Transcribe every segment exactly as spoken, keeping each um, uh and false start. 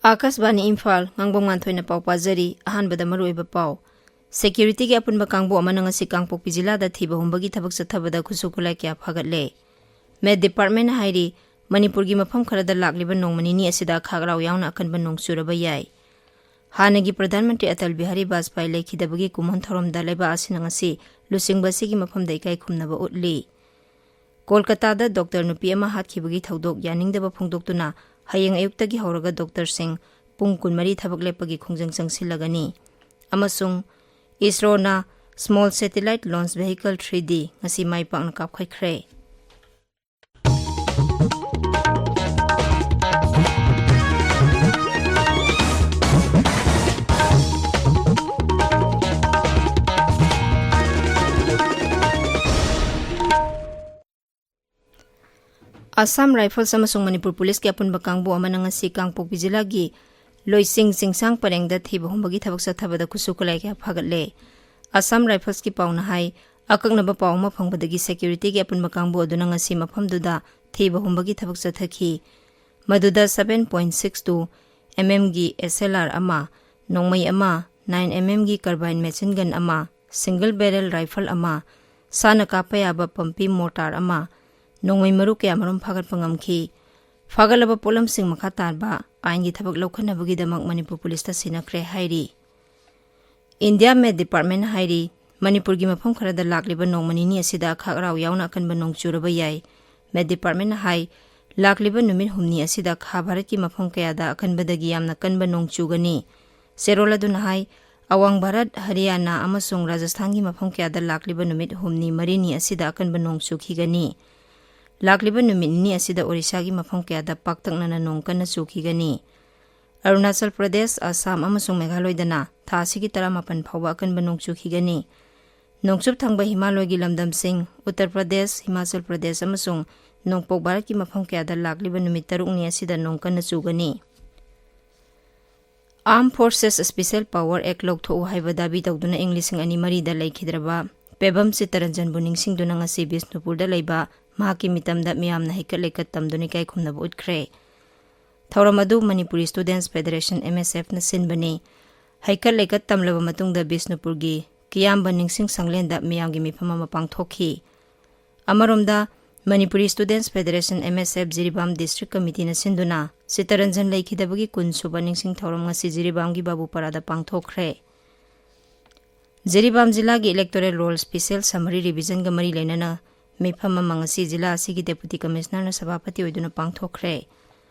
ꯑꯥꯀꯥꯁꯕꯥꯅꯤ ꯏꯝꯐꯥꯜ, ꯉꯥꯡꯕꯝ ꯉꯥꯟꯊꯣꯏꯅ ꯄꯥꯎ ꯄꯥꯖꯔꯤ꯫ ꯑꯍꯥꯟꯕꯗ ꯃꯔꯨꯑꯣꯏꯕ ꯄꯥꯎ꯫ ꯁꯦꯀ꯭ꯌꯨꯔꯤꯇꯤꯒꯤ ꯑꯄꯨꯟꯕ ꯀꯥꯡꯕꯨ ꯑꯃꯅ ꯉꯁꯤ ꯀꯥꯡꯄꯣꯛꯄꯤ ꯖꯤꯂꯥꯗ ꯊꯤꯕ ꯍꯨꯝꯕꯒꯤ ꯊꯕꯛ ꯆꯠꯊꯕꯗ ꯈꯨꯠꯁꯨ ꯈꯨꯠꯂꯥꯏ ꯀꯌꯥ ꯐꯥꯒꯠꯂꯦ꯫ ꯃꯦꯠ ꯗꯤꯄꯥꯔꯠꯃꯦꯟꯅ ꯍꯥꯏꯔꯤ, ꯃꯅꯤꯄꯨꯔꯒꯤ ꯃꯐꯝ ꯈꯔꯗ ꯂꯥꯛꯂꯤꯕ ꯅꯣꯡꯃ ꯅꯤꯅꯤ ꯑꯁꯤꯗ ꯑꯈꯥꯛ ꯑꯔꯥꯎ ꯌꯥꯎꯅ ꯑꯀꯟꯕ ꯅꯣꯡ ꯆꯨꯔꯕ ꯌꯥꯏ꯫ ꯍꯥꯟꯅꯒꯤ ꯄ꯭ꯔꯙꯥꯟ ꯃꯟꯇ꯭ꯔꯤ ꯑꯇꯜ ꯕꯤꯍꯥꯔꯤ ꯕꯥꯖꯄꯥꯏ ꯂꯩꯈꯤꯗꯕꯒꯤ ꯀꯨꯝꯑꯣꯟ ꯊꯧꯔꯝꯗ ꯂꯩꯕꯥꯛ ꯑꯁꯤꯅ ꯉꯁꯤ ꯂꯨꯆꯤꯡꯕ ꯑꯁꯤꯒꯤ ꯃꯐꯝꯗ ꯏꯀꯥꯏ ꯈꯨꯝꯅꯕ ꯎꯠꯂꯤ꯫ ꯀꯣꯜꯀꯇꯥꯗ ꯗꯣꯛꯇꯔ ꯅꯨꯄꯤ ꯑꯃ ꯍꯥꯠꯈꯤꯕꯒꯤ ꯊꯧꯗꯣꯛ ꯌꯥꯅꯤꯡꯗꯕ ꯐꯣꯡꯗꯣꯛꯇꯨꯅ ꯍꯌꯦꯡ ꯑꯌꯨꯛꯇꯒꯤ ꯍꯧꯔꯒ ꯗꯣꯛꯇꯔꯁꯤꯡ ꯄꯨꯡ ꯀꯨꯟꯃꯔꯤ ꯊꯕꯛ ꯂꯦꯞꯄꯒꯤ ꯈꯣꯡꯖꯪ ꯆꯪꯁꯤꯜꯂꯒꯅꯤ꯫ ꯑꯃꯁꯨꯡ ꯏꯁꯔꯣꯅ Small Satellite Launch Vehicle three D ꯉꯁꯤ ꯃꯥꯏ ꯄꯥꯛꯅ ꯀꯥꯞꯈꯠꯈ꯭ꯔꯦ꯫ ꯑꯁꯥꯝ ꯔꯥꯏꯐꯜꯁ ꯑꯃꯁꯨꯡ ꯃꯅꯤꯄꯨꯔ ꯄꯨꯂꯤꯁꯀꯤ ꯑꯄꯨꯟꯕ ꯀꯥꯡꯕꯨ ꯑꯃꯅ ꯉꯁꯤ ꯀꯥꯡꯄꯣꯛꯄꯤ ꯖꯤꯂꯥꯒꯤ ꯂꯣꯏꯁꯤꯡ ꯆꯤꯡꯁꯥꯡ ꯄꯔꯦꯡꯗ ꯊꯤꯕ ꯍꯨꯝꯕꯒꯤ ꯊꯕꯛ ꯆꯠꯊꯕꯗ ꯈꯨꯠꯁꯨ ꯈꯨꯠꯂꯥꯏ ꯀꯌꯥ ꯐꯥꯒꯠꯂꯦ꯫ ꯑꯁꯥꯝ ꯔꯥꯏꯐꯜꯁꯀꯤ ꯄꯥꯎꯅ ꯍꯥꯏ, ꯑꯀꯛꯅꯕ ꯄꯥꯎ ꯑꯃ ꯐꯪꯕꯗꯒꯤ ꯁꯦꯀ꯭ꯌꯨꯔꯤꯇꯤꯒꯤ ꯑꯄꯨꯟꯕ ꯀꯥꯡꯕꯨ ꯑꯗꯨꯅ ꯉꯁꯤ ꯃꯐꯝꯗꯨꯗ ꯊꯤꯕ ꯍꯨꯝꯕꯒꯤ ꯊꯕꯛ ꯆꯠꯊꯈꯤ꯫ ꯃꯗꯨꯗ seven point six two mm ꯒꯤ S L R ꯑꯃ, ꯅꯣꯡꯃꯩ ꯑꯃ, nine mm ꯒꯤ carbine machine gun ꯑꯃ, single barrel rifle ꯑꯃ, ꯁꯥꯅ ꯀꯥꯞꯄ ꯌꯥꯕ ꯄꯝꯄꯤ ꯃꯣꯔꯇꯥꯔ ꯑꯃ, ꯅꯣꯡꯃꯩ ꯃꯔꯨ ꯀꯌꯥꯃꯔꯨꯝ ꯐꯥꯒꯠꯄ ꯉꯝꯈꯤ꯫ ꯐꯥꯒꯠꯂꯕ ꯄꯣꯠꯂꯝꯁꯤꯡ ꯃꯈꯥ ꯇꯥꯕ ꯑꯥꯏꯟꯒꯤ ꯊꯕꯛ ꯂꯧꯈꯠꯅꯕꯒꯤꯗꯃꯛ ꯃꯅꯤꯄꯨꯔ ꯄꯨꯂꯤꯁꯇ ꯁꯤꯟꯅꯈ꯭ꯔꯦ ꯍꯥꯏꯔꯤ꯫ ꯏꯟꯗꯤꯌꯥ ꯃꯦꯠ ꯗꯤꯄꯥꯔꯠꯃꯦꯟꯅ ꯍꯥꯏꯔꯤ, ꯃꯅꯤꯄꯨꯔꯒꯤ ꯃꯐꯝ ꯈꯔꯗ ꯂꯥꯛꯂꯤꯕ ꯅꯣꯡꯃ ꯅꯤꯅꯤ ꯑꯁꯤꯗ ꯑꯈꯥꯛ ꯑꯔꯥꯎ ꯌꯥꯎꯅ ꯑꯀꯟꯕ ꯅꯣꯡ ꯆꯨꯔꯕ ꯌꯥꯏ꯫ ꯃꯦꯠ ꯗꯤꯄꯥꯔꯠꯃꯦꯟꯅ ꯍꯥꯏ, ꯂꯥꯛꯂꯤꯕ ꯅꯨꯃꯤꯠ ꯍꯨꯝꯅꯤ ꯑꯁꯤꯗ ꯈꯥ ꯚꯥꯔꯠꯀꯤ ꯃꯐꯝ ꯀꯌꯥꯗ ꯑꯀꯟꯕꯗꯒꯤ ꯌꯥꯝꯅ ꯀꯟꯕ ꯅꯣꯡ ꯆꯨꯒꯅꯤ꯫ ꯆꯦꯔꯣꯜ ꯑꯗꯨꯅ ꯍꯥꯏ, ꯑꯋꯥꯡ ꯚꯥꯔꯠ, ꯍꯔꯤꯌꯥꯅꯥ ꯑꯃꯁꯨꯡ ꯔꯥꯖꯁꯊꯥꯟꯒꯤ ꯃꯐꯝ ꯀꯌꯥꯗ ꯂꯥꯛꯂꯤꯕ ꯅꯨꯃꯤꯠ ꯍꯨꯝꯅꯤ ꯃꯔꯤꯅꯤ ꯑꯁꯤꯗ ꯑꯀꯟꯕ ꯅꯣꯡ ꯆꯨꯈꯤꯒꯅꯤ꯫ ꯂꯥꯛꯂꯤꯕ ꯅꯨꯃꯤꯠ ꯅꯤꯅꯤ ꯑꯁꯤꯗ ꯑꯣꯔꯤꯁꯥꯒꯤ ꯃꯐꯝ ꯀꯌꯥꯗ ꯄꯥꯛꯇꯛꯅꯅ ꯅꯣꯡ ꯀꯟꯅ ꯆꯨꯈꯤꯒꯅꯤ꯫ ꯑꯔꯨꯅꯥꯆꯜ ꯄ꯭ꯔꯗꯦꯁ, ꯑꯁꯥꯝ ꯑꯃꯁꯨꯡ ꯃꯦꯘꯥꯂꯣꯏꯗꯅ ꯊꯥ ꯑꯁꯤꯒꯤ ꯇꯔꯥꯃꯥꯄꯟ ꯐꯥꯎꯕ ꯑꯀꯟꯕ ꯅꯣꯡ ꯆꯨꯈꯤꯒꯅꯤ꯫ ꯅꯣꯡꯆꯨꯞ ꯊꯪꯕ ꯍꯤꯃꯥꯂꯣꯏꯒꯤ ꯂꯝꯗꯝꯁꯤꯡ, ꯎꯠꯇꯔ ꯄ꯭ꯔꯗꯦꯁ, ꯍꯤꯃꯥꯆꯜ ꯄ꯭ꯔꯗꯦꯁ ꯑꯃꯁꯨꯡ ꯅꯣꯡꯄꯣꯛ ꯚꯥꯔꯠꯀꯤ ꯃꯐꯝ ꯀꯌꯥꯗ ꯂꯥꯛꯂꯤꯕ ꯅꯨꯃꯤꯠ ꯇꯔꯨꯛꯅꯤ ꯑꯁꯤꯗ ꯅꯣꯡ ꯀꯟꯅ ꯆꯨꯒꯅꯤ꯫ Armed Forces Special Power Act ꯂꯧꯊꯣꯛꯎ ꯍꯥꯏꯕ ꯗꯥꯕꯤ ꯇꯧꯗꯨꯅ ꯏꯪ ꯂꯤꯁꯤꯡ ꯑꯅꯤ ꯃꯔꯤꯗ ꯂꯩꯈꯤꯗ꯭ꯔꯕ ꯄꯦꯕꯝ ꯆꯤꯠꯇꯔꯟꯖꯟꯕꯨ ꯅꯤꯡꯁꯤꯡꯗꯨꯅ ꯉꯁꯤ ꯕꯤꯁꯅꯨꯄꯨꯔꯗ ꯂꯩꯕ ꯃꯍꯥꯛꯀꯤ ꯃꯤꯇꯝꯗ ꯃꯤꯌꯥꯝꯅ ꯍꯩꯀꯠ ꯂꯩꯀꯠ ꯇꯝꯗꯨꯅ ꯏꯀꯥꯏ ꯈꯨꯝꯅꯕ ꯎꯠꯈ꯭ꯔꯦ꯫ ꯊꯧꯔꯝ ꯑꯗꯨ Manipuri Students Federation, M S F, ꯅ ꯁꯤꯟꯕꯅꯤ꯫ ꯍꯩꯀꯠ ꯂꯩꯀꯠ ꯇꯝꯂꯕ ꯃꯇꯨꯡꯗ ꯕꯤꯁꯅꯨꯄꯨꯔꯒꯤ ꯀꯤꯌꯥꯝꯕ ꯅꯤꯡꯁꯤꯡ ꯁꯪꯂꯦꯟꯗ ꯃꯤꯌꯥꯝꯒꯤ ꯃꯤꯐꯝ ꯑꯃ ꯄꯥꯡꯊꯣꯛꯈꯤ꯫ ꯑꯃꯔꯣꯝꯗ, Manipuri Students Federation, M S F, Jiribam District Committee ꯅ ꯁꯤꯟꯗꯨꯅ ꯆꯤꯠꯇꯔꯟꯖꯟ ꯂꯩꯈꯤꯗꯕꯒꯤ ꯀꯨꯟ ꯁꯨꯕ ꯅꯤꯡꯁꯤꯡ ꯊꯧꯔꯝ ꯉꯁꯤ ꯖꯤꯔꯤꯕꯥꯝꯒꯤ ꯕꯥꯕꯨꯄꯥꯔꯥꯗ ꯄꯥꯡꯊꯣꯛꯈ꯭ꯔꯦ꯫ ꯖꯤꯔꯤꯕꯥꯝ ꯖꯤꯂꯥꯒꯤ Electoral Roll Special Summary Revision ꯒ ꯃꯔꯤ ꯂꯩꯅꯅ ꯃꯤꯐꯝ ꯑꯃ ꯉꯁꯤ ꯖꯤꯂꯥ ꯑꯁꯤꯒꯤ Deputy Commissioner ꯅ ꯁꯚꯥꯄꯇꯤ ꯑꯣꯏꯗꯨꯅ ꯄꯥꯡꯊꯣꯛꯈ꯭ꯔꯦ꯫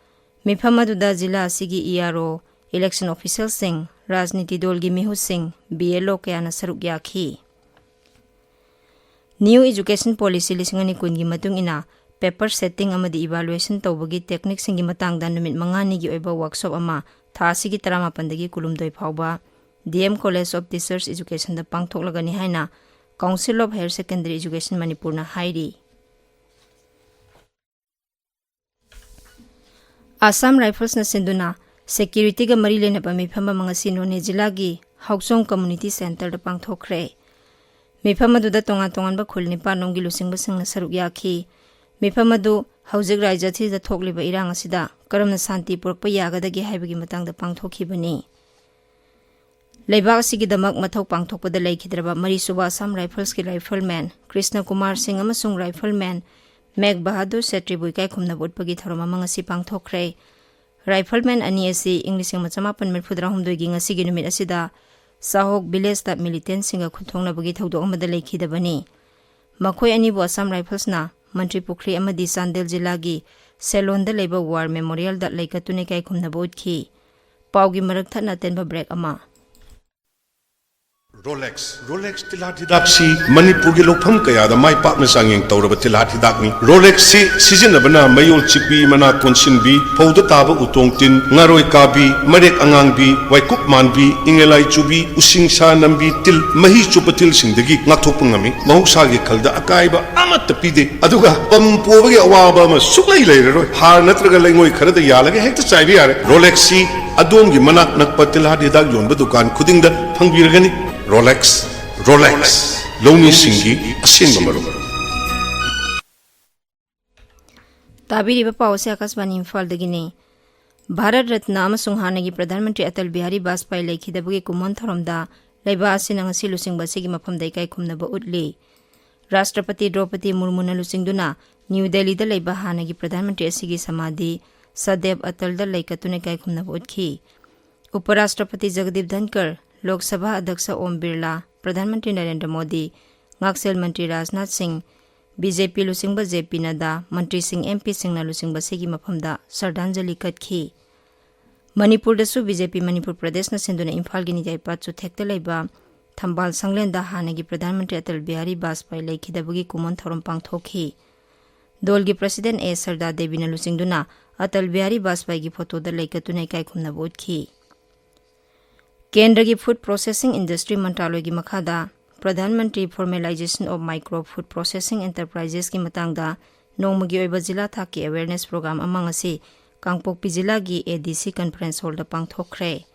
ꯃꯤꯐꯝ ꯑꯗꯨꯗ ꯖꯤꯂꯥ ꯑꯁꯤꯒꯤ E R O, election official ꯁꯤꯡ, ꯔꯥꯖꯅꯤꯇꯤ ꯗꯜꯒꯤ ꯃꯤꯍꯨꯠꯁꯤꯡ, B L O ꯀꯌꯥꯅ ꯁꯔꯨꯛ ꯌꯥꯈꯤ꯫ New Education Policy ꯂꯤꯁꯤꯡ ꯑꯅꯤ ꯀꯨꯟꯒꯤ ꯃꯇꯨꯡ ꯏꯟꯅ paper setting ꯑꯃꯗꯤ evaluation ꯇꯧꯕꯒꯤ technique ꯁꯤꯡꯒꯤ ꯃꯇꯥꯡꯗ ꯅꯨꯃꯤꯠ ꯃꯉꯥꯅꯤꯒꯤ ꯑꯣꯏꯕ workshop ꯑꯃ ꯊꯥ ꯑꯁꯤꯒꯤ ꯇꯔꯥꯃꯥꯄꯟꯗꯒꯤ ꯀꯨꯟꯍꯨꯝꯗꯣꯏ ꯐꯥꯎꯕ D M College of Teachers Education ꯗ ꯄꯥꯡꯊꯣꯛꯂꯒꯅꯤ ꯍꯥꯏꯅ Council of Higher Secondary Education ꯃꯅꯤꯄꯨꯔꯅ ꯍꯥꯏꯔꯤ꯫ Assam Rifles ꯅ ꯁꯤꯟꯗꯨꯅ security ꯒ ꯃꯔꯤ ꯂꯩꯅꯕ ꯃꯤꯐꯝ ꯑꯃ ꯉꯁꯤ ꯅꯣꯅꯦ ꯖꯤꯂꯥꯒꯤ ꯍꯥꯎꯆꯣꯡ Community Centre ꯗ ꯄꯥꯡꯊꯣꯛꯈ꯭ꯔꯦ꯫ ꯃꯤꯐꯝ ꯑꯗꯨꯗ ꯇꯣꯉꯥꯟ ꯇꯣꯉꯥꯟꯕ ꯈꯨꯜ ꯅꯤꯄꯥꯟ ꯔꯣꯝꯒꯤ ꯂꯨꯆꯤꯡꯕꯁꯤꯡꯅ ꯁꯔꯨꯛ ꯌꯥꯈꯤ꯫ ꯃꯤꯐꯝ ꯑꯗꯨ ꯍꯧꯖꯤꯛ ꯔꯥꯖ꯭ꯌ ꯑꯁꯤꯗ ꯊꯣꯛꯂꯤꯕ ꯏꯔꯥꯡ ꯑꯁꯤꯗ ꯀꯔꯝꯅ ꯁꯥꯟꯇꯤ ꯄꯨꯔꯛꯄ ꯌꯥꯒꯗꯒꯦ ꯍꯥꯏꯕꯒꯤ ꯃꯇꯥꯡꯗ ꯄꯥꯡꯊꯣꯛꯈꯤꯕꯅꯤ꯫ ꯂꯩꯕꯥꯛ ꯑꯁꯤꯒꯤꯗꯃꯛ ꯃꯊꯧ ꯄꯥꯡꯊꯣꯛꯄꯗ ꯂꯩꯈꯤꯗ꯭ꯔꯕ ꯃꯔꯤꯁꯨꯕ Assam Rifles ꯀꯤ rifleman ꯀ꯭ꯔꯤꯁꯅ ꯀꯨꯃꯥꯔ ꯁꯤꯡ ꯑꯃꯁꯨꯡ rifleman ꯃꯦꯘ ꯕꯍꯥꯗꯨꯔ ꯁꯦꯇ꯭ꯔꯤꯕꯨ ꯏꯀꯥꯏ ꯈꯨꯝꯅꯕ ꯎꯠꯄꯒꯤ ꯊꯧꯔꯝ ꯑꯃ ꯉꯁꯤ ꯄꯥꯡꯊꯣꯛꯈ꯭ꯔꯦ꯫ Rifleman ꯑꯅꯤ ꯑꯁꯤ ꯏꯪ ꯂꯤꯁꯤꯡ ꯑꯃ ꯆꯃꯥꯄꯟ ꯃꯔꯤꯐꯨꯇꯔꯥꯍꯨꯝꯗꯣꯏꯒꯤ ꯉꯁꯤꯒꯤ ꯅꯨꯃꯤꯠ ꯑꯁꯤꯗ ꯁꯥꯍꯣꯛ village ꯇ militant ꯁꯤꯡꯒ ꯈꯨꯠꯊꯣꯛꯅꯕꯒꯤ ꯊꯧꯗꯣꯛ ꯑꯃꯗ ꯂꯩꯈꯤꯗꯕꯅꯤ꯫ ꯃꯈꯣꯏ ꯑꯅꯤꯕꯨ Assam Rifles ꯅ ꯃꯟꯇ꯭ꯔꯤ ꯄꯨꯈ꯭ꯔꯤ ꯑꯃꯗꯤ ꯆꯥꯟꯗꯦꯜ ꯖꯤꯂꯥꯒꯤ ꯁꯦꯂꯣꯟꯗ ꯂꯩꯕ War Memorial ꯗ ꯂꯩꯀꯠꯇꯨꯅ ꯏꯀꯥꯏ ꯈꯨꯝꯅꯕ ꯎꯠꯈꯤ꯫ ꯄꯥꯎꯒꯤ ꯃꯔꯛ ꯊꯠꯅ ꯑꯇꯦꯟꯕ break ꯑꯃ꯫ Rolex꯫ Rolex ꯇꯤꯜꯍꯥꯠ ꯍꯤꯗꯥꯛꯁꯤ ꯃꯅꯤꯄꯨꯔꯒꯤ ꯂꯧꯐꯝ ꯀꯌꯥꯗ ꯃꯥꯏ ꯄꯥꯛꯅ ꯆꯥꯡꯌꯦꯡ ꯇꯧꯔꯕ ꯇꯤꯜꯍꯥꯠ ꯍꯤꯗꯥꯛꯅꯤ꯫ Rolex ꯁꯤ ꯁꯤꯖꯤꯟꯅꯕꯅ ꯃꯌꯣꯜ ꯆꯤꯛꯄꯤ, ꯃꯅꯥ ꯀꯣꯟꯁꯤꯟꯕꯤ, ꯐꯧꯗ ꯇꯥꯕ ꯎꯇꯣꯡ ꯇꯤꯟ, ꯉꯥꯔꯣꯏ ꯀꯥꯕꯤ, ꯃꯔꯦꯛ ꯑꯉꯥꯡꯕꯤ, ꯋꯥꯏꯀꯨꯞ ꯃꯥꯟꯕꯤ, ꯏꯪꯂꯦꯂꯥꯏ ꯆꯨꯕꯤ, ꯎꯁꯤꯡꯁꯥ ꯅꯝꯕꯤ, ꯇꯤꯜ, ꯃꯍꯤ ꯆꯨꯞꯄ ꯇꯤꯜꯁꯤꯡꯗꯒꯤ ꯉꯥꯛꯊꯣꯛꯄ ꯉꯝꯃꯤ꯫ ꯃꯍꯧꯁꯥꯒꯤ ꯈꯜꯗ ꯑꯀꯥꯏꯕ ꯑꯃꯠꯇ ꯄꯤꯗꯦ꯫ ꯑꯗꯨꯒ ꯄꯝ ꯄꯣꯕꯒꯤ ꯑꯋꯥꯕ ꯑꯃ ꯁꯨꯛꯂꯩ ꯂꯩꯔꯔꯣꯏ꯫ ꯍꯥꯔ ꯅꯠꯇ꯭ꯔꯒ ꯂꯩꯉꯣꯏ ꯈꯔꯗ ꯌꯥꯜꯂꯒ ꯍꯦꯛꯇ ꯆꯥꯏꯕ ꯌꯥꯔꯦ꯫ Rolex ꯁꯤ ꯑꯗꯣꯝꯒꯤ ꯃꯅꯥꯛ ꯅꯛꯄ ꯇꯤꯜꯍꯥꯠ ꯍꯤꯗꯥꯛ ꯌꯣꯟꯕ ꯗꯨꯀꯥꯟ ꯈꯨꯗꯤꯡꯗ ꯐꯪꯕꯤꯔꯒꯅꯤ꯫ Rolex, Rolex, ꯂꯧꯃꯤꯁꯤꯡꯒꯤ ꯑꯁꯦꯡꯕ ꯃꯔꯨꯞ꯫ ꯇꯥꯕꯤꯔꯤꯕ ꯄꯥꯎ ꯑꯁꯤ ꯑꯀꯥꯁꯕꯥꯅꯤ ꯏꯝꯐꯥꯜꯗꯒꯤꯅꯤ꯫ ꯚꯥꯔꯠ ꯔꯠꯅ ꯑꯃꯁꯨꯡ ꯍꯥꯟꯅꯒꯤ ꯄ꯭ꯔꯙꯥꯟ ꯃꯟꯇ꯭ꯔꯤ ꯑꯇꯜ ꯕꯤꯍꯥꯔꯤ ꯕꯥꯖꯄꯥꯏ ꯂꯩꯈꯤꯗꯕꯒꯤ ꯀꯨꯝꯑꯣꯟ ꯊꯧꯔꯝꯗ ꯂꯩꯕꯥꯛ ꯑꯁꯤꯅ ꯉꯁꯤ ꯂꯨꯆꯤꯡꯕ ꯑꯁꯤꯒꯤ ꯃꯐꯝꯗ ꯏꯀꯥꯏ ꯈꯨꯝꯅꯕ ꯎꯠꯂꯤ꯫ ꯔꯥꯁꯇ꯭ꯔꯄꯇꯤ ꯗ꯭ꯔꯧꯄꯗꯤ ꯃꯨꯔꯃꯨꯅ ꯂꯨꯆꯤꯡꯗꯨꯅ ꯅ꯭ꯌꯨ ꯗꯦꯜꯂꯤꯗ ꯂꯩꯕ ꯍꯥꯟꯅꯒꯤ ꯄ꯭ꯔꯙꯥꯟ ꯃꯟꯇ꯭ꯔꯤ ꯑꯁꯤꯒꯤ ꯁꯃꯥꯙꯤ ꯁꯗꯦꯕ ꯑꯇꯜꯗ ꯂꯩꯀꯠꯇꯨꯅ ꯏꯀꯥꯏ ꯈꯨꯝꯅꯕ ꯎꯠꯈꯤ꯫ ꯎꯄꯔꯥꯁꯇ꯭ꯔꯄꯇꯤ ꯖꯒꯗꯤꯞ ꯙꯟꯀꯔ, ꯂꯣꯛ ꯁꯚꯥ ꯑꯗ꯭ꯌꯛꯁ ꯑꯣꯝ ꯕꯤꯔꯂꯥ, ꯄ꯭ꯔꯙꯥꯟ ꯃꯟꯇ꯭ꯔꯤ ꯅꯔꯦꯟꯗ꯭ꯔ ꯃꯣꯗꯤ, ꯉꯥꯛꯁꯦꯜ ꯃꯟꯇ꯭ꯔꯤ ꯔꯥꯖꯅꯥꯊ ꯁꯤꯡ, ꯕꯤ ꯖꯦ ꯄꯤ ꯂꯨꯆꯤꯡꯕ ꯖꯦ ꯄꯤ ꯅꯗꯥ, ꯃꯟꯇ꯭ꯔꯤꯁꯤꯡ, ꯑꯦꯝ ꯄꯤꯁꯤꯡꯅ ꯂꯨꯆꯤꯡꯕ ꯑꯁꯤꯒꯤ ꯃꯐꯝꯗ ꯁ꯭ꯔꯗꯥꯟꯖꯂꯤ ꯀꯠꯈꯤ꯫ ꯃꯅꯤꯄꯨꯔꯗꯁꯨ ꯕꯤ ꯖꯦ ꯄꯤ ꯃꯅꯤꯄꯨꯔ ꯄ꯭ꯔꯗꯦꯁꯅ ꯁꯤꯟꯗꯨꯅ ꯏꯝꯐꯥꯜꯒꯤ ꯅꯤꯖꯥꯏꯄꯥꯠ ꯆꯨꯊꯦꯛꯇ ꯂꯩꯕ ꯊꯝꯕꯥꯜ ꯁꯪꯂꯦꯟꯗ ꯍꯥꯟꯅꯒꯤ ꯄ꯭ꯔꯙꯥꯟ ꯃꯟꯇ꯭ꯔꯤ ꯑꯇꯜ ꯕꯤꯍꯥꯔꯤ ꯕꯥꯖꯄꯥꯏ ꯂꯩꯈꯤꯗꯕꯒꯤ ꯀꯨꯝꯑꯣꯟ ꯊꯧꯔꯝ ꯄꯥꯡꯊꯣꯛꯈꯤ꯫ ꯗꯣꯜꯒꯤ ꯄ꯭ꯔꯁꯤꯗꯦꯟ ꯑꯦ ꯁꯔꯗꯥ ꯗꯦꯕꯤꯅ ꯂꯨꯆꯤꯡꯗꯨꯅ ꯑꯇꯜ ꯕꯤꯍꯥꯔꯤ ꯕꯥꯖꯄꯥꯏꯒꯤ ꯐꯣꯇꯣꯗ ꯂꯩꯀꯠꯇꯨꯅ ꯏꯀꯥꯏ ꯈꯨꯝꯅꯕ ꯎꯠꯈꯤ꯫ ꯀꯦꯟꯗ꯭ꯔꯒꯤ ꯐꯨꯗ ꯄ꯭ꯔꯣꯁꯦꯁꯤꯡ ꯏꯟꯗꯁꯇ꯭ꯔꯤ ꯃꯟꯇ꯭ꯔꯥꯂꯣꯏꯒꯤ ꯃꯈꯥꯗ Pradhan Mantri ꯐꯣꯔꯃꯦꯂꯥꯏꯖꯦꯁꯟ of micro food processing ꯑꯦꯟꯇꯔꯄ꯭ꯔꯥꯏꯖꯦꯁꯀꯤ ꯃꯇꯥꯡꯗ ꯅꯣꯡꯃꯒꯤ ꯑꯣꯏꯕ ꯖꯤꯂꯥ ꯊꯥꯛꯀꯤ ꯑꯦꯋꯦꯔꯅꯦꯁ ꯄ꯭ꯔꯣꯒ꯭ꯔꯥꯝ ꯑꯃ ꯉꯁꯤ ꯀꯥꯡꯄꯣꯛꯄꯤ ꯖꯤꯂꯥꯒꯤ ꯑꯦ ꯗꯤ ꯁꯤ ꯀꯟꯐꯔꯦꯟꯁ ꯍꯣꯜꯗ ꯄꯥꯡꯊꯣꯛꯈ꯭ꯔꯦ꯫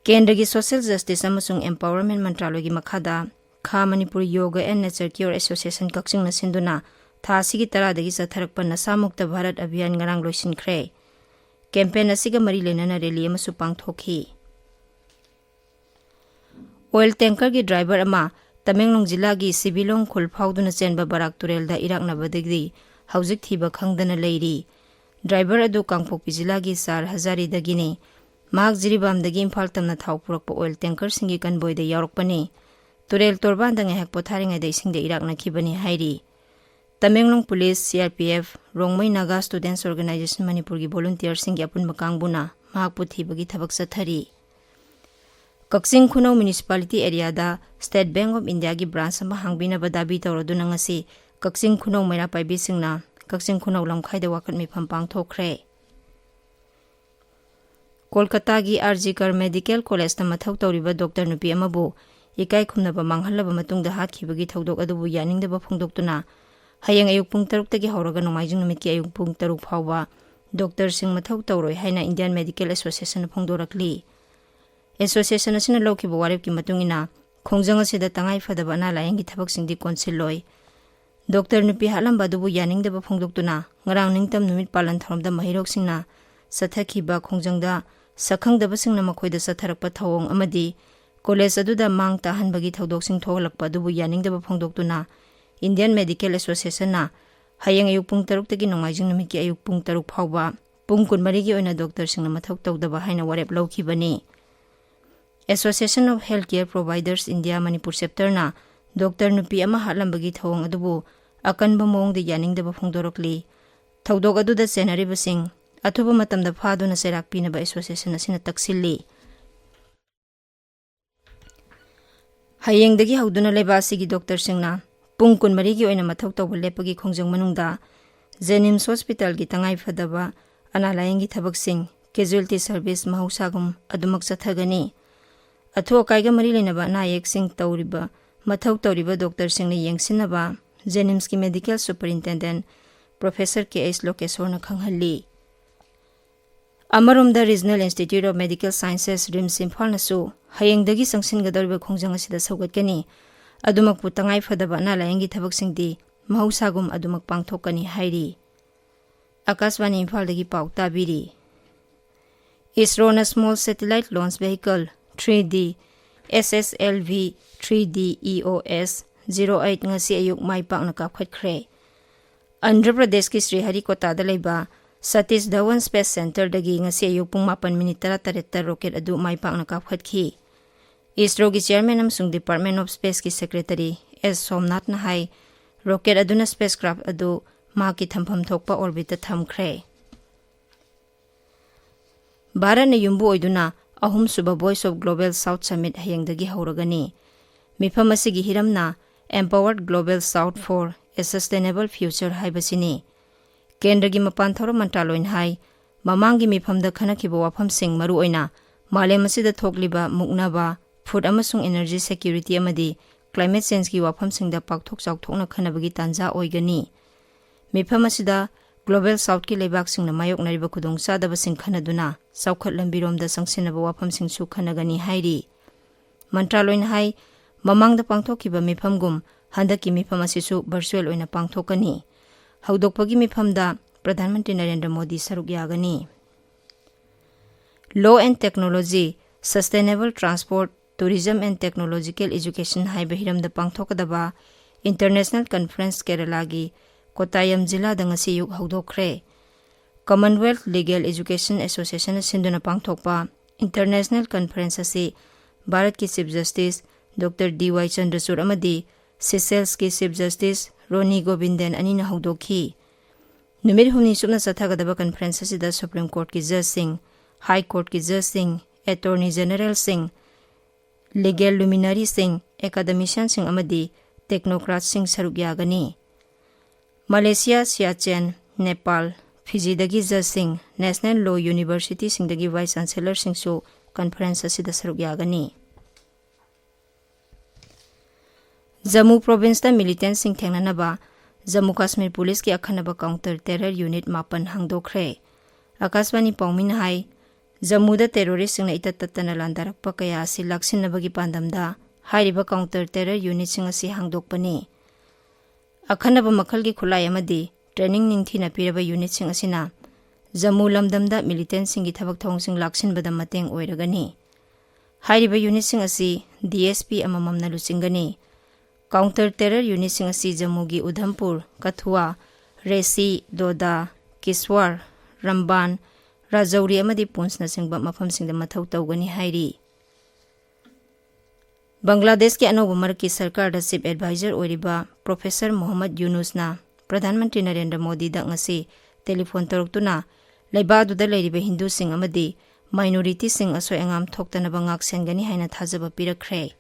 ꯀꯦꯟꯗ꯭ꯔꯒꯤ ꯁꯣꯁꯤꯌꯦꯜ ꯖꯁꯇꯤꯁ ꯑꯃꯁꯨꯡ ꯑꯦꯝꯄꯥꯋꯔꯃꯦꯟ ꯃꯟꯇ꯭ꯔꯥꯂꯣꯏꯒꯤ ꯃꯈꯥꯗ ꯈꯥ ꯃꯅꯤꯄꯨꯔ ꯌꯣꯒ ꯑꯦꯟ ꯅꯦꯆꯔ ꯀ꯭ꯌꯣꯔ ꯑꯦꯁꯣꯁꯤꯌꯦꯁꯟ ꯀꯛꯆꯤꯡꯅ ꯁꯤꯟꯗꯨꯅ ꯊꯥ ꯑꯁꯤꯒꯤ ꯇꯔꯥꯗꯒꯤ ꯆꯠꯊꯔꯛꯄ ꯅꯁꯥ ꯃꯨꯛꯇ ꯚꯥꯔꯠ ꯑꯚꯤꯌꯥꯟ ꯉꯔꯥꯡ ꯂꯣꯏꯁꯤꯟꯈ꯭ꯔꯦ꯫ ꯀꯦꯝꯄꯦꯟ ꯑꯁꯤꯒ ꯃꯔꯤ ꯂꯩꯅꯅ ꯔꯦꯂꯤ ꯑꯃꯁꯨ ꯄꯥꯡꯊꯣꯛꯈꯤ꯫ ꯑꯣꯏꯜ ꯇꯦꯡꯀꯔꯒꯤ ꯗ꯭ꯔꯥꯏꯚꯔ ꯑꯃ ꯇꯃꯦꯡꯂꯣꯡ ꯖꯤꯂꯥꯒꯤ ꯁꯤꯕꯤꯂꯣꯡ ꯈꯨꯜ ꯐꯥꯎꯗꯨꯅ ꯆꯦꯟꯕ ꯕꯔꯥꯛ ꯇꯨꯔꯦꯜꯗ ꯏꯔꯥꯛꯅꯕꯗꯒꯤ ꯍꯧꯖꯤꯛ ꯊꯤꯕ ꯈꯪꯗꯅ ꯂꯩꯔꯤ꯫ ꯗ꯭ꯔꯥꯏꯚꯔ ꯑꯗꯨ ꯀꯥꯡꯄꯣꯛꯄꯤ ꯖꯤꯂꯥꯒꯤ ꯆꯥꯔ ꯍꯖꯥꯔꯤꯗꯒꯤꯅꯤ꯫ ꯃꯍꯥꯛ ꯖꯤꯔꯤꯕꯥꯝꯗꯒꯤ ꯏꯝꯐꯥꯜ ꯇꯝꯅ ꯊꯥꯎ ꯄꯨꯔꯛꯄ ꯑꯣꯏꯜ ꯇꯦꯡꯀꯔꯁꯤꯡꯒꯤ ꯀꯟꯕꯣꯏꯗ ꯌꯥꯎꯔꯛꯄꯅꯤ꯫ ꯇꯨꯔꯦꯜ ꯇꯣꯔꯕꯥꯟꯗ ꯉꯥꯏꯍꯥꯛ ꯄꯣꯊꯥꯔꯤꯉꯩꯗ ꯏꯁꯤꯡꯗ ꯏꯔꯥꯛꯅꯈꯤꯕꯅꯤ ꯍꯥꯏꯔꯤ꯫ ꯇꯃꯦꯡꯂꯣꯡ police, C R P F, Rongmei Naga students organisation ꯃꯅꯤꯄꯨꯔꯒꯤ ꯚꯣꯂꯨꯟꯇꯤꯌꯔꯁꯤꯡꯒꯤ ꯑꯄꯨꯟꯕ ꯀꯥꯡꯕꯨꯅ ꯃꯍꯥꯛꯄꯨ ꯊꯤꯕꯒꯤ ꯊꯕꯛ ꯆꯠꯊꯔꯤ꯫ ꯀꯛꯆꯤꯡ ꯈꯨꯅꯧ ꯃ꯭ꯌꯨꯅꯤꯁꯤꯄꯥꯂꯤꯇꯤ ꯑꯦꯔꯤꯌꯥꯗ ꯁ꯭ꯇꯦꯠ ꯕꯦꯡꯛ ꯑꯣꯐ ꯏꯟꯗꯤꯌꯥꯒꯤ ꯕ꯭ꯔꯥꯟꯆ ꯑꯃ ꯍꯥꯡꯕꯤꯅꯕ ꯗꯥꯕꯤ ꯇꯧꯔꯗꯨꯅ ꯉꯁꯤ ꯀꯛꯆꯤꯡ ꯈꯨꯅꯧ ꯃꯩꯔꯥ ꯄꯥꯏꯕꯤꯁꯤꯡꯅ ꯀꯛꯆꯤꯡ ꯈꯨꯅꯧ ꯂꯝꯈꯥꯏꯗ ꯋꯥꯀꯠ ꯃꯤꯐꯝ ꯄꯥꯡꯊꯣꯛꯈ꯭ꯔꯦ꯫ ꯀꯣꯜꯀꯇꯥꯒꯤ ꯑꯥꯔ ꯖꯤ ꯀꯔ ꯃꯦꯗꯤꯀꯦꯜ ꯀꯣꯂꯦꯖꯇ ꯃꯊꯧ ꯇꯧꯔꯤꯕ ꯗꯣꯛꯇꯔ ꯅꯨꯄꯤ ꯑꯃꯕꯨ ꯏꯀꯥꯏ ꯈꯨꯝꯅꯕ ꯃꯥꯡꯍꯜꯂꯕ ꯃꯇꯨꯡꯗ ꯍꯥꯠꯈꯤꯕꯒꯤ ꯊꯧꯗꯣꯛ ꯑꯗꯨꯕꯨ ꯌꯥꯅꯤꯡꯗꯕ ꯐꯣꯡꯗꯣꯛꯇꯨꯅ ꯍꯌꯦꯡ ꯑꯌꯨꯛ ꯄꯨꯡ ꯇꯔꯨꯛꯇꯒꯤ ꯍꯧꯔꯒ ꯅꯣꯡꯃꯥꯏꯖꯤꯡ ꯅꯨꯃꯤꯠꯀꯤ ꯑꯌꯨꯛ ꯄꯨꯡ ꯇꯔꯨꯛ ꯐꯥꯎꯕ ꯗꯣꯛꯇꯔꯁꯤꯡ ꯃꯊꯧ ꯇꯧꯔꯣꯏ ꯍꯥꯏꯅ ꯏꯟꯗꯤꯌꯥꯟ ꯃꯦꯗꯤꯀꯦꯜ ꯑꯦꯁꯣꯁꯤꯌꯦꯁꯟꯅ ꯐꯣꯡꯗꯣꯔꯛꯂꯤ꯫ ꯑꯦꯁꯣꯁꯤꯌꯦꯁꯟ ꯑꯁꯤꯅ ꯂꯧꯈꯤꯕ ꯋꯥꯔꯦꯞꯀꯤ ꯃꯇꯨꯡ ꯏꯟꯅ ꯈꯣꯡꯖꯪ ꯑꯁꯤꯗ ꯇꯉꯥꯏ ꯐꯗꯕ ꯑꯅꯥ ꯂꯥꯌꯦꯡꯒꯤ ꯊꯕꯛꯁꯤꯡꯗꯤ ꯀꯣꯟꯁꯤꯜꯂꯣꯏ꯫ ꯗꯣꯛꯇꯔ ꯅꯨꯄꯤ ꯍꯥꯠꯂꯝꯕ ꯑꯗꯨꯕꯨ ꯌꯥꯅꯤꯡꯗꯕ ꯐꯣꯡꯗꯣꯛꯇꯨꯅ ꯉꯔꯥꯡ ꯅꯤꯡꯇꯝ ꯅꯨꯃꯤꯠ ꯄꯥꯂꯟ ꯊꯧꯔꯝꯗ ꯃꯍꯩꯔꯣꯛꯁꯤꯡꯅ ꯆꯠꯊꯈꯤꯕ ꯈꯣꯡꯖꯪꯗ ꯁꯛꯈꯪꯗꯕꯁꯤꯡꯅ ꯃꯈꯣꯏꯗ ꯆꯠꯊꯔꯛꯄ ꯊꯧꯑꯣꯡ ꯑꯃꯗꯤ ꯀꯣꯂꯦꯖ ꯑꯗꯨꯗ ꯃꯥꯡ ꯇꯥꯍꯟꯕꯒꯤ ꯊꯧꯗꯣꯛꯁꯤꯡ ꯊꯣꯛꯍꯜꯂꯛꯄ ꯑꯗꯨꯕꯨ ꯌꯥꯅꯤꯡꯗꯕ ꯐꯣꯡꯗꯣꯛꯇꯨꯅ Indian Medical Associationꯅ ꯍꯌꯦꯡ ꯑꯌꯨꯛ ꯄꯨꯡ ꯇꯔꯨꯛꯇꯒꯤ ꯅꯣꯡꯃꯥꯏꯖꯤꯡ ꯅꯨꯃꯤꯠꯀꯤ ꯑꯌꯨꯛ ꯄꯨꯡ ꯇꯔꯨꯛ ꯐꯥꯎꯕ ꯄꯨꯡ ꯀꯨꯟꯃꯔꯤꯒꯤ ꯑꯣꯏꯅ ꯗꯣꯛꯇꯔꯁꯤꯡꯅ ꯃꯊꯧ ꯇꯧꯗꯕ ꯍꯥꯏꯅ ꯋꯥꯔꯦꯞ ꯂꯧꯈꯤꯕꯅꯤ꯫ Association of Healthcare Providers India Manipur Chapterꯅ ꯗꯣꯛꯇꯔ ꯅꯨꯄꯤ ꯑꯃ ꯍꯥꯠꯂꯝꯕꯒꯤ ꯊꯧꯑꯣꯡ ꯑꯗꯨꯕꯨ ꯑꯀꯟꯕ ꯃꯑꯣꯡꯗ ꯌꯥꯅꯤꯡꯗꯕ ꯐꯣꯡꯗꯣꯔꯛꯂꯤ꯫ ꯊꯧꯗꯣꯛ ꯑꯗꯨꯗ ꯆꯦꯟꯅꯔꯤꯕꯁꯤꯡ ꯑꯊꯨꯕ ꯃꯇꯝꯗ ꯐꯥꯗꯨꯅ ꯆꯩꯔꯥꯛ ꯄꯤꯅꯕ association ꯑꯁꯤꯅ ꯇꯛꯁꯤꯜꯂꯤ꯫ ꯍꯌꯦꯡꯗꯒꯤ ꯍꯧꯗꯨꯅ ꯂꯩꯕꯥꯛ ꯑꯁꯤꯒꯤ ꯗꯣꯛꯇꯔꯁꯤꯡꯅ ꯄꯨꯡ ꯀꯨꯟꯃꯔꯤꯒꯤ ꯑꯣꯏꯅ ꯃꯊꯧ ꯇꯧꯕ ꯂꯦꯞꯄꯒꯤ ꯈꯣꯡꯖꯪ ꯃꯅꯨꯡꯗ JNIMS Hospitalꯒꯤ ꯇꯉꯥꯏ ꯐꯗꯕ ꯑꯅꯥ ꯂꯥꯌꯦꯡꯒꯤ ꯊꯕꯛꯁꯤꯡ, casualty service ꯃꯍꯧꯁꯥꯒꯨꯝ ꯑꯗꯨꯃꯛ ꯆꯠꯊꯒꯅꯤ꯫ ꯑꯊꯨ ꯑꯀꯥꯏꯒ ꯃꯔꯤ ꯂꯩꯅꯕ ꯑꯅꯥ ꯑꯌꯦꯛꯁꯤꯡ ꯇꯧꯔꯤꯕ, ꯃꯊꯧ ꯇꯧꯔꯤꯕ ꯗꯣꯛꯇꯔꯁꯤꯡꯅ ꯌꯦꯡꯁꯤꯟꯅꯕ JNIMSꯀꯤ Medical Superintendent Professor K H ꯂꯣꯀꯦꯁꯣꯔꯅ ꯈꯪꯍꯜꯂꯤ꯫ ꯑꯃꯔꯣꯝꯗ Regional Institute of Medical Sciences, RIMS ꯏꯝꯐꯥꯜꯅꯁꯨ ꯍꯌꯦꯡꯗꯒꯤ ꯆꯪꯁꯤꯟꯒꯗꯧꯔꯤꯕ ꯈꯣꯡꯖꯪ ꯑꯁꯤꯗ ꯁꯧꯒꯠꯀꯅꯤ꯫ ꯑꯗꯨꯃꯛꯄꯨ ꯇꯉꯥꯏ ꯐꯗꯕ ꯑꯅꯥ ꯂꯥꯌꯦꯡꯒꯤ ꯊꯕꯛꯁꯤꯡꯗꯤ ꯃꯍꯧꯁꯥꯒꯨꯝ ꯑꯗꯨꯃꯛ ꯄꯥꯡꯊꯣꯛꯀꯅꯤ ꯍꯥꯏꯔꯤ꯫ ꯑꯥꯀꯥꯁꯕꯥꯅꯤ ꯏꯝꯐꯥꯜꯗꯒꯤ ꯄꯥꯎ ꯇꯥꯕꯤꯔꯤ꯫ ISROꯅ Small Satellite Launch Vehicle three D, S S L V three D E O S zero eight ꯉꯁꯤ ꯑꯌꯨꯛ ꯃꯥꯏ ꯄꯥꯛꯅ ꯀꯥꯞꯈꯠꯈ꯭ꯔꯦ꯫ ꯑꯟꯙ꯭ꯔ ꯄ꯭ꯔꯗꯦꯁꯀꯤ ꯁ꯭ꯔꯤꯍꯔꯤꯀꯣꯇꯥꯗ ꯂꯩꯕ ꯁꯇꯤꯁ ꯙꯋꯟ Space Centreꯗꯒꯤ ꯉꯁꯤ ꯑꯌꯨꯛ ꯄꯨꯡ ꯃꯥꯄꯟ ꯃꯤꯅꯤꯠ ꯇꯔꯥꯇꯔꯦꯠꯇ ꯔꯣꯀꯦꯠ ꯑꯗꯨ ꯃꯥꯏ ꯄꯥꯛꯅ ꯀꯥꯞꯈꯠꯈꯤ꯫ ISROꯒꯤ chairman ꯑꯃꯁꯨꯡ Department of Spaceꯀꯤ secretary S ꯁꯣꯝꯅꯥꯊꯅ ꯍꯥꯏ, ꯔꯣꯀꯦꯠ ꯑꯗꯨꯅ spacecraft ꯑꯗꯨ ꯃꯍꯥꯛꯀꯤ ꯊꯝꯐꯝ ꯊꯣꯛꯄ orbitꯇ ꯊꯝꯈ꯭ꯔꯦ꯫ ꯚꯥꯔꯠꯅ ꯌꯨꯝꯕꯨ ꯑꯣꯏꯗꯨꯅ ꯑꯍꯨꯝꯁꯨꯕ Voice of Global South Summit ꯍꯌꯦꯡꯗꯒꯤ ꯍꯧꯔꯒꯅꯤ꯫ ꯃꯤꯐꯝ ꯑꯁꯤꯒꯤ ꯍꯤꯔꯝꯅ Empowered Global South for a Sustainable Future ꯍꯥꯏꯕꯁꯤꯅꯤ꯫ ꯀꯦꯟꯗ꯭ꯔꯒꯤ ꯃꯄꯥꯟ ꯊꯧꯔꯝ ꯃꯟꯇ꯭ꯔꯥꯂꯣꯏꯅ ꯍꯥꯏ, ꯃꯃꯥꯡꯒꯤ ꯃꯤꯐꯝꯗ ꯈꯟꯅꯈꯤꯕ ꯋꯥꯐꯝꯁꯤꯡ, ꯃꯔꯨꯑꯣꯏꯅ ꯃꯥꯂꯦꯝ ꯑꯁꯤꯗ ꯊꯣꯛꯂꯤꯕ ꯃꯨꯛꯅꯕ, food ꯑꯃꯁꯨꯡ energy security ꯑꯃꯗꯤ climate changeꯀꯤ ꯋꯥꯐꯝꯁꯤꯡꯗ ꯄꯥꯛꯊꯣꯛ ꯆꯥꯎꯊꯣꯛꯅ ꯈꯟꯅꯕꯒꯤ ꯇꯥꯟꯖꯥ ꯑꯣꯏꯒꯅꯤ꯫ ꯃꯤꯐꯝ ꯑꯁꯤꯗ Global Southꯀꯤ ꯂꯩꯕꯥꯛꯁꯤꯡꯅ ꯃꯥꯌꯣꯛꯅꯔꯤꯕ ꯈꯨꯗꯣꯡꯆꯥꯗꯕꯁꯤꯡ ꯈꯟꯅꯗꯨꯅ ꯆꯥꯎꯈꯠ ꯂꯝꯕꯤꯔꯣꯝꯗ ꯆꯪꯁꯤꯟꯅꯕ ꯋꯥꯐꯝꯁꯤꯡꯁꯨ ꯈꯟꯅꯒꯅꯤ ꯍꯥꯏꯔꯤ꯫ ꯃꯟꯇ꯭ꯔꯥꯂꯣꯏꯅ ꯍꯥꯏ, ꯃꯃꯥꯡꯗ ꯄꯥꯡꯊꯣꯛꯈꯤꯕ ꯃꯤꯐꯝꯒꯨꯝ ꯍꯟꯗꯛꯀꯤ ꯃꯤꯐꯝ ꯑꯁꯤꯁꯨ virtual ꯑꯣꯏꯅ ꯄꯥꯡꯊꯣꯛꯀꯅꯤ꯫ ꯍꯧꯗꯣꯛꯄꯒꯤ ꯃꯤꯐꯝꯗ ꯄ꯭ꯔꯙꯥꯟ ꯃꯟꯇ꯭ꯔꯤ ꯅꯔꯦꯟꯗ꯭ꯔ ꯃꯣꯗꯤ ꯁꯔꯨꯛ ꯌꯥꯒꯅꯤ꯫ Law and Technology, Sustainable Transport, Tourism and Technological Education ꯍꯥꯏꯕ ꯍꯤꯔꯝꯗ ꯄꯥꯡꯊꯣꯛꯀꯗꯕ International Conference ꯀꯦꯔꯂꯥꯒꯤ ꯀꯣꯠꯇꯥꯌꯝ ꯖꯤꯂꯥꯗ ꯉꯁꯤ ꯑꯌꯨꯛ ꯍꯧꯗꯣꯛꯈ꯭ꯔꯦ꯫ Commonwealth Legal Education Association ꯁꯤꯟꯗꯨꯅ ꯄꯥꯡꯊꯣꯛꯄ International Conference ꯑꯁꯤ ꯚꯥꯔꯠꯀꯤ Chief Justice Doctor D Y ꯆꯟꯗ꯭ꯔꯆꯨꯗ ꯑꯃꯗꯤ Seychellesꯀꯤ Chief Justice ꯔꯣꯅꯤ ꯒꯣꯕꯤꯟꯗꯟ ꯑꯅꯤꯅ ꯍꯧꯗꯣꯛꯈꯤ꯫ ꯅꯨꯃꯤꯠ ꯍꯨꯝꯅꯤ ꯆꯨꯞꯅ ꯆꯠꯊꯒꯗꯕ conference ꯑꯁꯤꯗ Supreme Courtꯀꯤ judgeꯁꯤꯡ, High Courtꯀꯤ judgeꯁꯤꯡ, Attorney Generalꯁꯤꯡ, legal luminaryꯁꯤꯡ, academicianꯁꯤꯡ ꯑꯃꯗꯤ technocratꯁꯤꯡ ꯁꯔꯨꯛ ꯌꯥꯒꯅꯤ꯫ Malaysia, ꯁꯤꯌꯥꯆꯦꯟ, Nepal, ꯐꯤꯖꯤꯗꯒꯤ judgeꯁꯤꯡ, National Law Universityꯁꯤꯡꯗꯒꯤ Vice Chancellorꯁꯤꯡꯁꯨ conference ꯑꯁꯤꯗ ꯁꯔꯨꯛ ꯌꯥꯒꯅꯤ꯫ ꯖꯝꯃꯨ provinceꯇ militantꯁꯤꯡ ꯊꯦꯡꯅꯅꯕ ꯖꯝꯃꯨ ꯀꯥꯁꯃꯤꯔ ꯄꯨꯂꯤꯁꯀꯤ ꯑꯈꯟꯅꯕ counter terror unit ꯃꯥꯄꯟ ꯍꯥꯡꯗꯣꯛꯈ꯭ꯔꯦ꯫ ꯑꯀꯥꯁꯕꯥꯅꯤ ꯄꯥꯎꯃꯤꯅ ꯍꯥꯏ, ꯖꯝꯃꯨꯗ terroristꯁꯤꯡꯅ ꯏꯇꯠ ꯇꯠꯇꯅ ꯂꯥꯟꯗꯥꯔꯛꯄ ꯀꯌꯥ ꯑꯁꯤ ꯂꯥꯛꯁꯤꯟꯅꯕꯒꯤ ꯄꯥꯟꯗꯝꯗ ꯍꯥꯏꯔꯤꯕ counter terror unitꯁꯤꯡ ꯑꯁꯤ ꯍꯥꯡꯗꯣꯛꯄꯅꯤ꯫ ꯑꯈꯟꯅꯕ ꯃꯈꯜꯒꯤ ꯈꯨꯠꯂꯥꯏ ꯑꯃꯗꯤ training ꯅꯤꯡꯊꯤꯅ ꯄꯤꯔꯕ unitꯁꯤꯡ ꯑꯁꯤꯅ ꯖꯝꯃꯨ ꯂꯝꯗꯝꯗ militantꯁꯤꯡꯒꯤ ꯊꯕꯛ ꯊꯧꯑꯣꯡꯁꯤꯡ ꯂꯥꯛꯁꯤꯟꯕꯗ ꯃꯇꯦꯡ ꯑꯣꯏꯔꯒꯅꯤ꯫ ꯍꯥꯏꯔꯤꯕ unitꯁꯤꯡ ꯑꯁꯤ DSP ꯑꯃꯃꯝꯅ ꯂꯨꯆꯤꯡꯒꯅꯤ꯫ Counter terror unitꯁꯤꯡ ꯑꯁꯤ ꯖꯝꯃꯨꯒꯤ ꯎꯙꯝꯄꯨꯔ, ꯀꯊꯨꯋꯥ, ꯔꯦꯁꯤ, ꯗꯣꯗꯥ, ꯀꯤꯁꯋꯥꯔ, ꯔꯝꯕꯥꯟ, ꯔꯥꯖꯧꯔꯤ ꯑꯃꯗꯤ ꯄꯨꯟꯁꯅꯆꯤꯡꯕ ꯃꯐꯝꯁꯤꯡꯗ ꯃꯊꯧ ꯇꯧꯒꯅꯤ ꯍꯥꯏꯔꯤ꯫ ꯕꯪꯒ꯭ꯂꯥꯗꯦꯁꯀꯤ ꯑꯅꯧꯕ ꯃꯔꯛꯀꯤ ꯁꯔꯀꯥꯔꯗ Chief Advisor ꯑꯣꯏꯔꯤꯕ Professor ꯃꯣꯍꯝꯃꯗ ꯌꯨꯅꯨꯁꯅ ꯄ꯭ꯔꯙꯥꯟ ꯃꯟꯇ꯭ꯔꯤ ꯅꯔꯦꯟꯗ꯭ꯔ ꯃꯣꯗꯤꯗ ꯉꯁꯤ telephone ꯇꯧꯔꯛꯇꯨꯅ ꯂꯩꯕꯥꯛ ꯑꯗꯨꯗ ꯂꯩꯔꯤꯕ ꯍꯤꯟꯗꯨꯁꯤꯡ ꯑꯃꯗꯤ minorityꯁꯤꯡ ꯑꯁꯣꯏ ꯑꯉꯥꯝ ꯊꯣꯛꯇꯅꯕ ꯉꯥꯛꯁꯦꯟꯒꯅꯤ ꯍꯥꯏꯅ ꯊꯥꯖꯕ ꯄꯤꯔꯛꯈ꯭ꯔꯦ꯫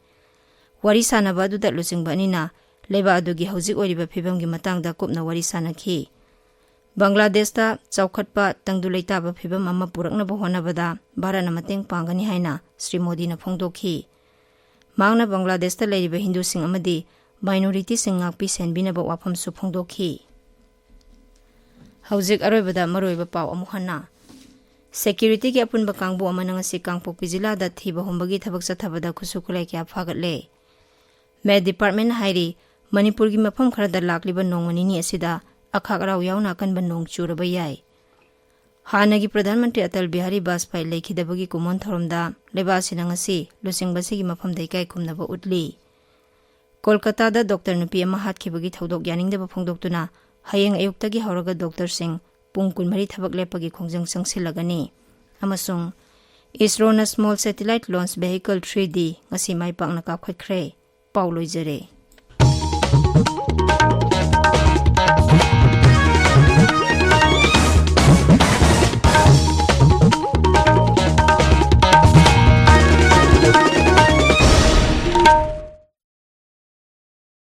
ꯋꯥꯔꯤ ꯁꯥꯟꯅꯕ ꯑꯗꯨꯗ ꯂꯨꯆꯤꯡꯕ ꯑꯅꯤꯅ ꯂꯩꯕꯥꯛ ꯑꯗꯨꯒꯤ ꯍꯧꯖꯤꯛ ꯑꯣꯏꯔꯤꯕ ꯐꯤꯕꯝꯒꯤ ꯃꯇꯥꯡꯗ ꯀꯨꯞꯅ ꯋꯥꯔꯤ ꯁꯥꯟꯅꯈꯤ꯫ ꯕꯪꯒ꯭ꯂꯥꯗꯦꯁꯇ ꯆꯥꯎꯈꯠꯄ, ꯇꯪꯗꯨ ꯂꯩꯇꯥꯕ ꯐꯤꯕꯝ ꯑꯃ ꯄꯨꯔꯛꯅꯕ ꯍꯣꯠꯅꯕꯗ ꯚꯥꯔꯠꯅ ꯃꯇꯦꯡ ꯄꯥꯡꯒꯅꯤ ꯍꯥꯏꯅ ꯁ꯭ꯔꯤ ꯃꯣꯗꯤꯅ ꯐꯣꯡꯗꯣꯛꯈꯤ꯫ ꯃꯍꯥꯛꯅ ꯕꯪꯒ꯭ꯂꯥꯗꯦꯁꯇ ꯂꯩꯔꯤꯕ ꯍꯤꯟꯗꯨꯁꯤꯡ ꯑꯃꯗꯤ minorityꯁꯤꯡ ꯉꯥꯛꯄꯤ ꯁꯦꯟꯕꯤꯅꯕ ꯋꯥꯐꯝꯁꯨ ꯐꯣꯡꯗꯣꯛꯈꯤ꯫ ꯍꯧꯖꯤꯛ ꯑꯔꯣꯏꯕꯗ ꯃꯔꯨꯑꯣꯏꯕ ꯄꯥꯎ ꯑꯃꯨꯛ ꯍꯟꯅ꯫ Securityꯒꯤ ꯑꯄꯨꯟꯕ ꯀꯥꯡꯕꯨ ꯑꯃꯅ ꯉꯁꯤ ꯀꯥꯡꯄꯣꯛꯄꯤ ꯖꯤꯂꯥꯗ ꯊꯤꯕ ꯍꯨꯝꯕꯒꯤ ꯊꯕꯛ ꯆꯠꯊꯕꯗ ꯈꯨꯠꯁꯨ ꯈꯨꯠꯂꯥꯏ ꯀꯌꯥ ꯐꯥꯒꯠꯂꯦ꯫ Met Departmentꯅ ꯍꯥꯏꯔꯤ, ꯃꯅꯤꯄꯨꯔꯒꯤ ꯃꯐꯝ ꯈꯔꯗ ꯂꯥꯛꯂꯤꯕ ꯅꯣꯡꯃ ꯅꯤꯅꯤ ꯑꯁꯤꯗ ꯑꯈꯥꯛ ꯑꯔꯥꯎ ꯌꯥꯎꯅ ꯑꯀꯟꯕ ꯅꯣꯡ ꯆꯨꯔꯕ ꯌꯥꯏ꯫ ꯍꯥꯟꯅꯒꯤ ꯄ꯭ꯔꯙꯥꯟ ꯃꯟꯇ꯭ꯔꯤ ꯑꯇꯜ ꯕꯤꯍꯥꯔꯤ ꯕꯥꯖꯄꯥꯏ ꯂꯩꯈꯤꯗꯕꯒꯤ ꯀꯨꯝꯑꯣꯟ ꯊꯧꯔꯝꯗ ꯂꯩꯕꯥꯛ ꯑꯁꯤꯅ ꯉꯁꯤ ꯂꯨꯆꯤꯡꯕꯁꯤꯒꯤ ꯃꯐꯝꯗ ꯏꯀꯥꯏ ꯈꯨꯝꯅꯕ ꯎꯠꯂꯤ꯫ ꯀꯣꯜꯀꯇꯥꯗ ꯗꯣꯛꯇꯔ ꯅꯨꯄꯤ ꯑꯃ ꯍꯥꯠꯈꯤꯕꯒꯤ ꯊꯧꯗꯣꯛ ꯌꯥꯅꯤꯡꯗꯕ ꯐꯣꯡꯗꯣꯛꯇꯨꯅ ꯍꯌꯦꯡ ꯑꯌꯨꯛꯇꯒꯤ ꯍꯧꯔꯒ ꯗꯣꯛꯇꯔꯁꯤꯡ ꯄꯨꯡ ꯀꯨꯟꯃꯔꯤ ꯊꯕꯛ ꯂꯦꯞꯄꯒꯤ ꯈꯣꯡꯖꯪ ꯆꯪꯁꯤꯜꯂꯒꯅꯤ꯫ ꯑꯃꯁꯨꯡ ꯏꯁꯔꯣꯅ small satellite launch vehicle three D ꯉꯁꯤ ꯃꯥꯏ ꯄꯥꯛꯅ ꯀꯥꯞꯈꯠꯈ꯭ꯔꯦ꯫ ꯄꯥꯎ ꯂꯣꯏꯖꯔꯦ꯫